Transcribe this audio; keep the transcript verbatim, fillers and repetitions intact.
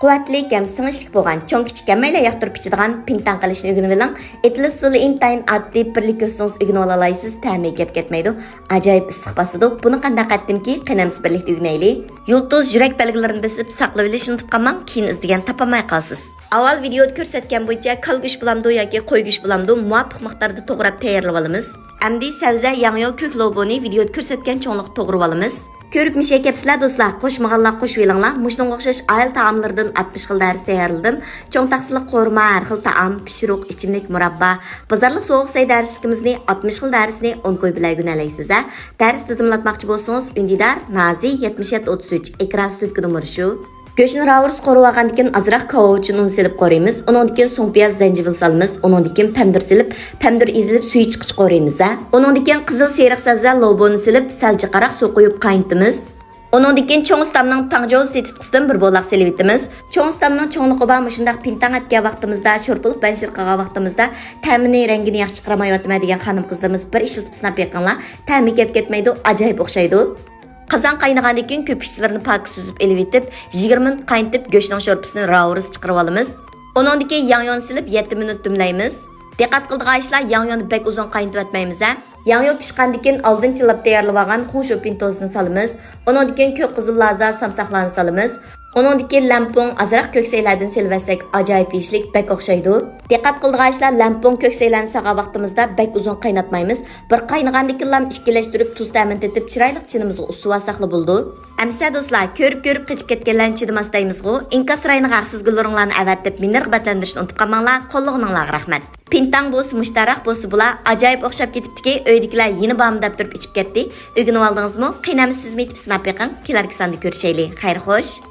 قۇۋۋەتلىك ھەم سىڭىشلىك بولغان، چوڭ كىچىك ھەممەيلەن ياقتۇرۇپ ئىچىدىغان پىنتاڭ قىلىشنى ئۆگىنىۋېلىڭ. ئېتىلىش ئۇسۇلى ئىنتايىن ئاددىي، بىرلا كۆرسىڭىز ئۆگىنىۋالالايسىز، تەمى گەپ كەتمەيدۇ. ئاجايىپ ئىسسىق باسىدۇ. بۇنى قانداق ئەتتىمكى، قېنى ئەمسە بىرلىكتە ئۆگىنەيلى. يۇلتۇز، يۈرەك بەلگىلىرىنى بېسىپ ساقلىۋېلىشنى ئۇنتۇپ قالماڭ، كېيىن ئىزدىگەن تاپالماي قالىسىز. ئاۋۋال ۋىدېيودا كۆرسەتكەن بويىچە كالا گۆشى بولامدۇ ياكى قوي گۆشى بولامدۇ، مۇۋاپىق مىقداردا توغراپ تەييارلىۋالىمىز. ئەمدى سەۋزە، ياڭيۇ، كۆك لوبۇنى ۋىدېيودا كۆرسەتكەن چوڭلۇقتا توغرىۋالىمىز. كۆرۈپ مۇشۇ كەپسىلەر دوستلار، قوشمىغانلار قوشۇۋېلىڭلار. مۇشۇنىڭغا ئوخشاش ئائىلە تائاملىرىدىن ئاتمىش خىل دەرس تەييارلىدىم. چوڭ تاخسىلىق قورۇما، ھەر خىل تائام، پىشۇرۇق، ئىچىملىك، مۇراببا. بازارلىق سوغۇق سەي دەرسلىكىمىزنى، ئاتمىش خىل دەرسنى ئون كوي بىلەن ئۆگىنەلەيسىز ھە. دەرس تىزىملاتماقچى بولسىڭىز، ئۈندىدار، نازى، يەتمىش يەتتە ئوتتۇز ئۈچ، ئېكرانسى تۆتكىدە نومۇر شۇ. گۆشنى راۋۇرۇس قورۇۋالغاندىن كېيىن، ئازراق كاۋاۋىچىن ئۇنى سېلىپ قورۇيمىز. ئۇنىڭدىن كېيىن سۇڭپىياز، زەنجىۋىل سالىمىز. ئۇنىڭدىن كېيىن پەمدۇر سېلىپ، پەمدۇر ئېزىلىپ، سۈيى چىققىچە قورۇيمىز ھە. ئۇنىڭدىن كېيىن قىزىل سېرىق سەۋزە، لوبۇنى سېلىپ، سەل جىقراق سۇ قۇيۇپ قاينىتىمىز. ئۇنىڭدىن كېيىن چوڭ ئۇستامنىڭ تاڭجاۋۇز تېتىتقۇسىدىن بىر بولاق سېلىۋېتىمىز. چوڭ ئۇستامنىڭ چوڭلۇقى بار مۇشۇنداق پىنتاڭ ئەتكەن ۋاقتىمىزدا، شورپىلىق بەنشىر قىلغان ۋاقتىمىزدا تەمىنى، رەڭگىنى ياخشى چىقىرالمايۋاتىمەن دېگەن خانىم-قىزلىرىمىز بىر ئىشلىتىپ سىناپ بېقىڭلار. تەمى گەپ كەتمەيدۇ، ئاجايىپ ئوخشايدۇ. قازان قاينىغاندىن كېيىن كۆپۈكچىلىرىنى پاكىز سۈزۈپ ئېلىۋېتىپ، يىگىرمە مىنۇت قاينىتىپ، گۆشنىڭ شورپىسىنى راۋۇرۇس چىقىرىۋالىمىز. ئۇنىڭدىن كېيىن ياڭيۇنى سېلىپ، يەتتە مىنۇت دۈملەيمىز. دىققەت قىلىدىغان ئىشلار، ياڭيۇنى بەك ئۇزۇن قاينىتىۋەتمەيمىز ھە. ياڭيۇ پىشقاندىن كېيىن ئالدىن چىللاپ تەييارلىۋالغان خۇڭشۇپىن توزىسىنى سالىمىز. ئۇنىڭدىن كېيىن كۆك قىزىل لازا سامساقلارنى سالىمىز. ئۇنىڭدىن كېيىن لەمپۇڭ، ئازراق كۆكسەيلەردىن سېلىۋەتسەك ئاجايىپ يېيىشلىك، بەك ئوخشايدۇ. دىققەت قىلىدىغان ئىشلار، لەمپۇڭ، كۆكسەيلەرنى سالغان ۋاقتىمىزدا بەك ئۇزۇن قايناتمايمىز. بىر قاينىغاندىن كېيىنلا ئىككىلەشتۈرۈپ تۇز تەمىنى تېتىپ، چىرايلىق چىنىمىزغا ئۇسسۇۋالساقلا بولىدۇ. ئەمىسە دوستلار، كۆرۈپ-كۆرۈپ قېچىپ كەتكەنلەرنى چىدىماس دەيمىزغۇ. ئىنكاس رايونىغا ھەقسىز گۈللىرىڭلارنى ئەۋەتىپ، مېنى رىغبەتلەندۈرۈشنى ئۇنتۇپ قالماڭلار. قوللىغىنىڭلارغا رەھمەت. پىنتاڭ بولسا مۇشتاراق بولسا بۇلار ئاجايىپ ئوخشاپ كېتىپتىكى، ئۆيدىكىلەر يېنى بارمۇ دەپ تۇرۇپ ئىچىپ كەتتى. ئۆگىنىۋالدىڭىزمۇ؟ قېنى ئەمىسە سىزمۇ ئېتىپ سىناپ بېقىڭ. كېلەركى ساندا كۆرۈشەيلى. خەير خوش.